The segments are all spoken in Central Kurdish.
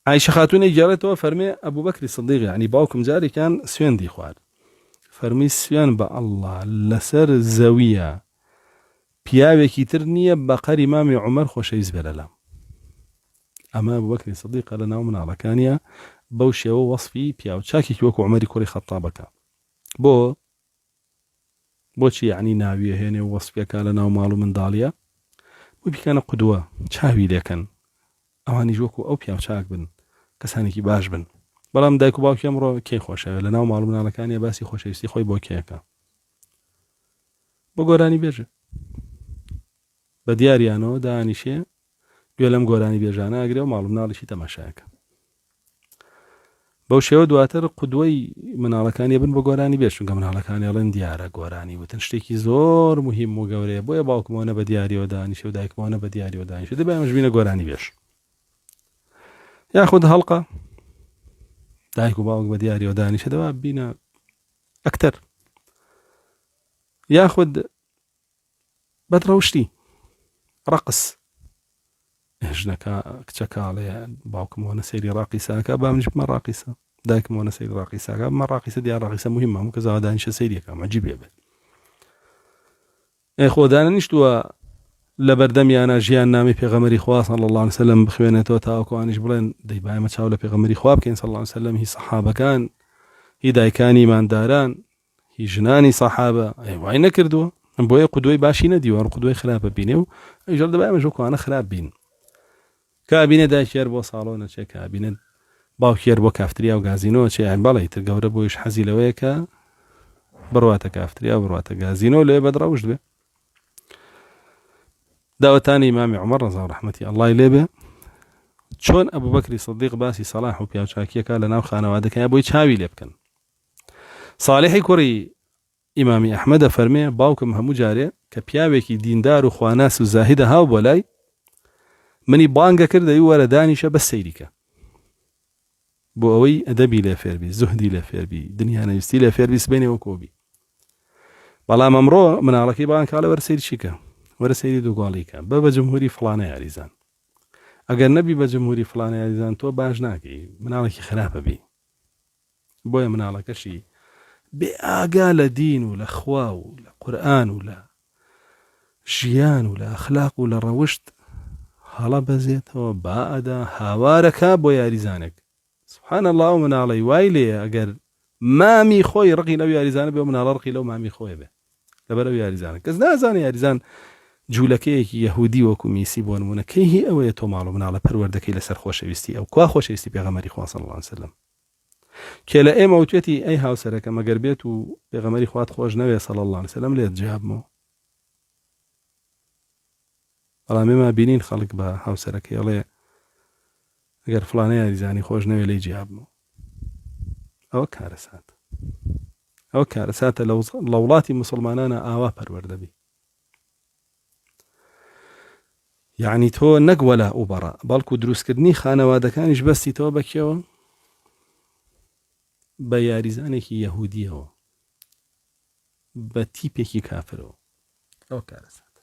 عائیشە خاتوون ئەیگێڕێتەوە فەرمێ ئەبوبەکری سدیق یەعنی باوکم جارێکیان سوێندی خوارد فەرمی سوێن بە اللە لەسەر زەویە پیاوێکی تر نییە بەقەری مامی عومەر خۆشەویست بێ لەلام ئەمە ئەبوبەکری سدیقە لە ناو مناڵەکانیا بەو شێوە وەصفی پیاو چاکێکی وەکو عومەری کوڕی خەتابەکە بۆ بۆچی یەعنی ناوی ئەهێنێ و وەسفی ئەکا لە ناو ماڵ و منداڵیا؟ بۆ بیکەنە قودوە چاوی لێکەن ئەوانیش وەکو ئەو پیاو چاک بن کەسانێکی باش بن بەڵام دایک و باوکی ئەمڕۆ کێی خۆشەوێ لە ناو ماڵ و مناڵەکانیا باسی خۆشەویستی خۆی بۆ کێ ئەکا؟ بۆ گۆرانی بێژە بە دیاریانەوە دانیشێ گوێ لەم گۆرانی بێژانە ئەگرێ و ماڵ و مناڵیشی تەماشایەکە بەو شێوە دواتر قودوەی مناڵەکانی بن بە گۆرانی بێژ چونکە مناڵەکانی ئەڵێن دیارە گۆرانی وتن شتێکی زۆر مهم و گەورەیە بۆیە باوکمەوە نە بە دیاریەوە دانیشێ و دایکمەوە نە بە دیاریەوە دانیشێ دەبێ ئەمەش بینە گۆرانی بێژ یاخود هەڵقە دایک و باوک بە دیاریەوە دانیشێ دەبا بینە ئەکتەر یاخود بەدڕەوشتی، ڕەقس، ژنەکە کچەکە ئەڵێ باوکم وەنە سەیری ڕاقیساکە با منیش بمە ڕاقیسە دایکم وەنە سەیری ڕاقیساکە بمە ڕاقیسە دیار ڕاقیسە مهمە هەموو کەس ئاوا دانیشە سەیریەکە عجیب بێ ئێ خۆ دانەنیشتووە لە بەردەمیانە ژیان نامی پێغەمەری خوا صلی الله علیه وسلم بخوێنێتەوە تاوەکوانیش بڵێن دەی با ئێمە چاو لە پێغەمەری خوا بکەین صلی الله علیه وسلم هی سەحابەکان هی دایکانی ئیمانداران هی ژنانی سەحابە ئەی وای نەکردووە بۆیە قودوەی باشی نەدیوە هەر قودوەی خراپە بینێ و ئەویش دەبا ئێمەش وەکوانە خراپ بین کابینە دایکی هەر بۆ ساڵۆن ئەچێ کابینە باوکی هەر بۆ کافتریا و گازینۆ ئەچێ یان بەڵێ ئیتر گەورە بۆیش حەزی لەوەیە کە بڕواتە کافتریا و بڕواتە گازینۆ لێ بەدڕەوشت بێ داوەتانی ئیمامی عومەر ڕەزا و ڕەحمەتی ئەڵڵای لێبێ چۆن ئەبوبەکری سدیق باسی سەڵاح و پیاوچاکیەکە لە ناو خانەوادەکەی بۆی چاوی لێ بکەن ساڵحی کوڕی ئیمامی ئەحمەد ئەفەرمێ، باوکم هەموو جارێ کە پیاوێکی دیندار و خواناس و زاهیدە هاو بۆ لای، منی بانگ ئەکرد ئەی وەرە دانیشە بەس سەیری کە. بۆ ئەوەی ئەدەبی لێ فێر بی، زوهدی لێ فێر بی، دنیانەویستی لێ فێر بی، سبەینێ وەک ئەو بی. بەڵام ئەمڕۆ مناڵەکەی بانگ کە ئەڵێ وەرە سەیری چی کە؟ وەرە سەیری دووگۆڵی کە، بە بە جمهوری فڵانە یاریزان. ئەگەر نەبی بە جمهوری فڵانە یاریزان تۆ باش ناکەی، مناڵێکی خراپ ئەبی. بۆیە مناڵەکەشی بێ ئاگا لە دین و لە خوا و لە قورئان و لە ژیان و لە ئەخلاق و لە ڕەوشت هەڵە بەزێتەوە با ئەدا هاوارەکە بۆ یاریزانێک سبحان الله ئەو مناڵەی وای لێیە ئەگەر مامی خۆی ڕقی لەو یاریزانە بێ مناڵە ڕقی لەو مامی خۆی بێ لەبەر ئەو یاریزانە کەس نازانێ یاریزان جوولەکەیەکی یەهودی وەکو میسی بۆ نمونە کەی هی ئەوەیە تۆ ماڵ و مناڵە پەروەردەکەی لەسەر خۆشەویستی ئەو کوا خۆشەویستی پێغەمبەری خوا صلی اللە علیه وسلم کێ لە ئێمە وتوێتی ئەی هاوسەرەکەم ئەگەر بێت و پێغەمبەری خوات خۆش نەوێ صلی اللە علیه وسلم لێت جیابمەوە بەڵام ئێمە بینین خەڵک بە هاوسەرەکەی ئەڵێ ئەگەر فڵانە یاریزانی خۆش نەوێ لێی جیابمەوە ئەوە کارەسات ئەوە کارەساتە لە وڵاتی مسلمانانە ئاوا پەروەردە بی یعنی تۆ نەک وەلا و بەڕا بەڵکو دروستکردنی خانەوادەکانیش بەستیتەوە بە کێوە بە یاریزانێکی یەهودیەوە بە تیپێکی کافرەوە ئەوە کارەسات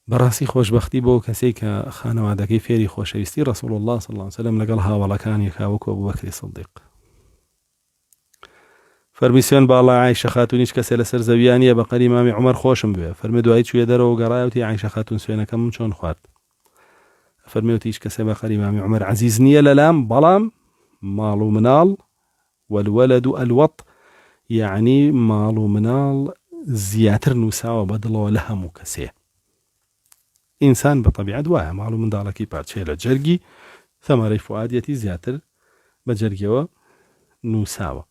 بەڕاستی خۆشبەختی بۆ کەسەی کە خانەوادەکەی فێری خۆشەویستی ڕسول الله صلی الله علیه وسلم لەگەڵ هاوەڵەکانی کا وەکو ئەبوبەکری صدیق فەرمی سوێن بە ئەڵا عایشە خاتوون هیچ کەسێ لەسەر زەویا نییە بە قەری مامی عومەر خۆشم بوێ فەرمی دوایی چوویە دەرەوە و گەڕایە وتی عایشە خاتوون سوێنەکەمم چۆن خوارد فەرمی وتی هیچ کەسێ بە قەری مامی عومەر عەزیز نییە لەلام بەڵام ماڵ و مناڵ والولد الوط یعنی ماڵ و مناڵ زیاتر نووساوە بە دڵەوە لە هەموو کەسێ ئینسان بە تەبیعەت وایە ماڵ و منداڵەکەی پارچەیە لە جەرگی ثەمەرەی فوئادیەتی زیاتر بە جەرگیەوە نووساوە.